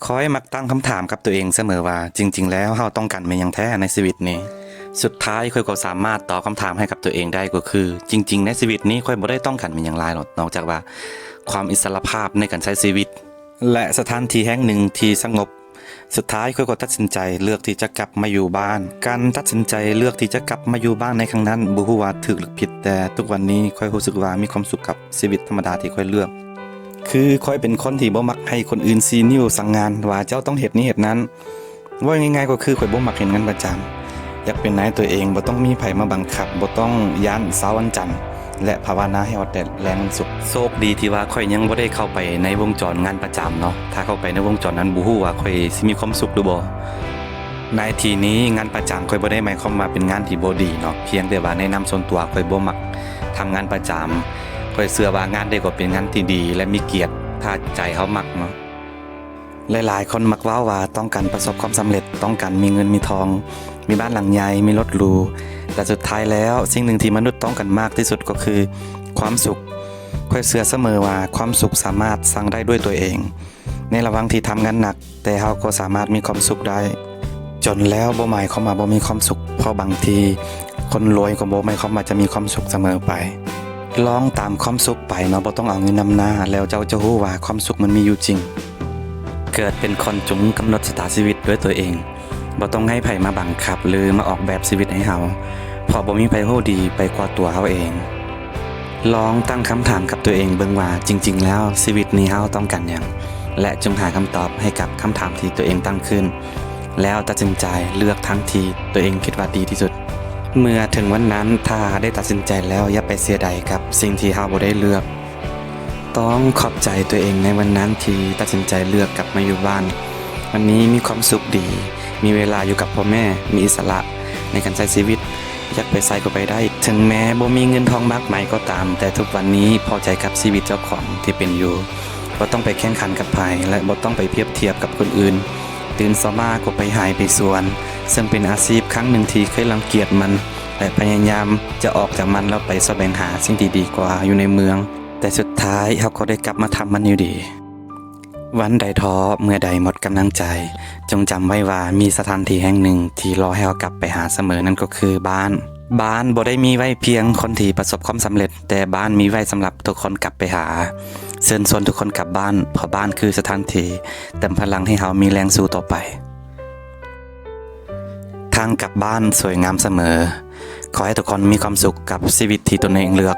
ຂ້ອຍມັກຕັ້ງຄຳຖາມກັບຕົວເອງສະເໝີວ່າ ຈິງໆແລ້ວເຮົາຕ້ອງການແມ່ນຫຍັງແທ້ໃນຊີວິດນີ້? ສຸດທ້າຍຂ້ອຍກໍສາມາດຕອບຄຳຖາມໃຫ້ກັບຕົວເອງໄດ້ ກໍຄື ຈິງໆໃນຊີວິດນີ້ຂ້ອຍບໍ່ໄດ້ຕ້ອງການແມ່ນຫຍັງຫຼາຍ ນອກຈາກວ່າຄວາມອິດສະຫຼະພາບໃນການໃຊ້ຊີວິດ ແລະ ສະຖານທີ່ແຫ່ງໜຶ່ງທີ່ສະຫງົບ. ສຸດທ້າຍຂ້ອຍກໍຕັດສິນໃຈເລືອກທີ່ຈະກັບມາຢູ່ບ້ານ. ການຕັດສິນໃຈເລືອກທີ່ຈະກັບມາຢູ່ບ້ານໃນຄັ້ງນັ້ນ ບໍ່ຮູ້ວ່າຖືກຫຼືຜິດ, ແຕ່ທຸກວັນນີ້ຂ້ອຍຮູ້ສຶກວ່າມີຄວາມສຸກກັບຊີວິດທຳມະດາທີ່ຂ້ອຍເລືອກ. ຄືຂ້ອຍເປັນຄົນທີ່ບໍ່ມັກໃຫ້ຄົນອື່ນຊີ້ນິ້ວສັ່ງງານວ່າເຈົ້າຕ້ອງເຮັດນີ້ເຮັດນັ້ນ. ເວົ້າງ່າຍໆກໍຄືຂ້ອຍບໍ່ມັກເຮັດງານປະຈຳ, ຢາກເປັນນາຍຕົວເອງ, ບໍ່ຕ້ອງມີໃຜມາບັງຄັບ, ບໍ່ຕ້ອງຢ້ານເຊົ້າວັນຈັນ ແລະ ພາວະນາໃຫ້ຮອດແຕ່ແລງວັນສຸກ. ໂຊກດີທີ່ວ່າຂ້ອຍຍັງບໍ່ໄດ້ເຂົ້າໄປໃນວົງຈອນງານປະຈຳເນາະ, ຖ້າເຂົ້າໄປໃນວົງຈອນນັ້ນບໍ່ຮູ້ວ່າຂ້ອຍຊິມີຄວາມສຸກຫຼືບໍ່. ໃນທີ່ນີ້ງານປະຈຳຂ້ອຍບໍ່ໄດ້ໝາຍຄວາມວ່າເປັນງານທີ່ບໍ່ດີເນາະ, ພຽງແຕ່ວ່າໃນນາມສ່ວນຕົວຂ້ອຍບໍ່ມັກທຳງານປະຈຳ. ຂ້ອຍເຊື່ອວ່າງານໃດກໍເປັນງານທີ່ດີ ແລະ ມີກຽດ ຖ້າໃຈເຮົາມັກເນາະ. ຫຼາຍໆຄົນມັກເວົ້າວ່າຕ້ອງການປະສົບຄວາມສຳເລັດ, ຕ້ອງການມີເງິນມີທອງ, ມີບ້ານຫຼັງໃຫຍ່, ມີລົດຫຼູ, ແຕ່ສຸດທ້າຍແລ້ວສິ່ງໜຶ່ງທີ່ມະນຸດຕ້ອງການມາກທີ່ສຸດກໍຄືຄວາມສຸກ. ຂ້ອຍເຊື່ອສະເໝີວ່າຄວາມສຸກສາມາດສ້າງໄດ້ດ້ວຍຕົວເອງ. ໃນລະຫວ່າງທີ່ທຳງານໜັກ, ແຕ່ເຮົາກໍສາມາດມີຄວາມສຸກໄດ້. ຈົນແລ້ວບໍ່ໝາຍຄວາມວ່າບໍ່ມີຄວາມສຸກ, ເພາະບາງທີຄົນລວຍກໍບໍ່ໝາຍຄວາມວ່າຈະມີຄວາມສຸກສະເໝີໄປ. ລອງຕາມຄວາມສຸກໄປເນາະ, ບໍ່ຕ້ອງເອົາເງິນນຳໜ້າ, ແລ້ວເຈົ້າຈະຮູ້ວ່າຄວາມສຸກມັນມີຢູ່ຈິງ. ເກີດເປັນຄົນຈົ່ງກຳນົດຊະຕາຊີວິດດ້ວຍຕົວເອງ. ບໍ່ຕ້ອງໃຫ້ໃຜມາບັງຄັບ ຫຼື ມາອອກແບບຊີວິດໃຫ້ເຮົາ, ເພາະບໍ່ມີໃຜຮູ້ດີໄປກວ່າຕົວເຮົາເອງ. ລອງຕັ້ງຄຳຖາມກັບຕົວເອງເບິ່ງວ່າ ຈິງໆແລ້ວຊີວິດນີ້ເຮົາຕ້ອງການຫຍັງ ແລະ ຈົ່ງຫາຄຳຕອບໃຫ້ກັບຄຳຖາມທີ່ຕົວເອງຕັ້ງຂຶ້ນ, ແລ້ວຕັດສິນໃຈເລືອກທາງທີ່ຕົວເອງຄິດວ່າດີທີ່ສຸດ. ເມື່ອເຖິງວັນນັ້ນ, ຖ້າໄດ້ຕັດສິນໃຈແລ້ວ, ຢ່າໄປເສຍດາຍກັບສິ່ງທີ່ເຮົາບໍ່ໄດ້ເລືອກ. ຕ້ອງຂອບໃຈຕົວເອງໃນວັນນັ້ນທີ່ຕັດສິນໃຈເລືອກກັບມາຢູ່ບ້ານ. ວັນນີ້ມີຄວາມສຸກດີ, ມີເວລາຢູ່ກັບພໍ່ແມ່, ມີອິດສະຫຼະໃນການໃຊ້ຊີວິດ, ຢາກໄປໃສກໍໄປໄດ້. ເຖິງແມ້ບໍ່ມີເງິນທອງມາກມາຍກໍຕາມ, ແຕ່ທຸກວັນນີ້ພໍໃຈກັບຊີວິດເຈົ້າຂອງທີ່ເປັນຢູ່. ບໍ່ຕ້ອງໄປແຂ່ງຂັນກັບໃຜ ແລະ ບໍ່ຕ້ອງໄປປຽບທຽບກັບຄົນອື່ນ. ຕື່ນເຊົ້າມາກໍໄປໄຮ່ໄປສວນ, ເຊິ່ງເປັນອາຊີບຄັ້ງໜຶ່ງທີ່ເຄີຍລັງກຽດມັນ ແລະ ພະຍາຍາມຈະອອກຈາກມັນ ແລ້ວໄປສະແຫວງຫາສິ່ງທີ່ດີກວ່າຢູ່ໃນເມືອງ. ແຕ່ສຸດທ້າຍເຮົາກໍໄດ້ກັບມາທຳມັນຢູ່ດີ. ວັນໃດທໍ້, ເມື່ອໃດໝົດກຳລັງໃຈ, ຈົ່ງຈຳໄວ້ວ່າມີສະຖານທີ່ແຫ່ງໜຶ່ງທີ່ລໍໃຫ້ເຮົາກັບໄປຫາສະເໝີ, ນັ້ນກໍຄືບ້ານ. ບ້ານບໍ່ໄດ້ມີໄວ້ພຽງຄົນທີ່ປະສົບຄວາມສຳເລັດ, ແຕ່ບ້ານມີໄວ້ສຳລັບທຸກຄົນກັບໄປຫາ. ເຊີນຊວນທຸກຄົນກັບບ້ານ, ເພາະບ້ານຄືສະຖານທີ່ເຕີມພະລັງໃຫ້ເຮົາມີແຮງສູ້ຕໍ່ໄປ. ທາງກັບບ້ານສວຍງາມສະເໝີ. ຂໍໃຫ້ທຸກຄົນມີຄວາມສຸກກັບຊີວິດທີ່ຕົນເອງເລືອກ.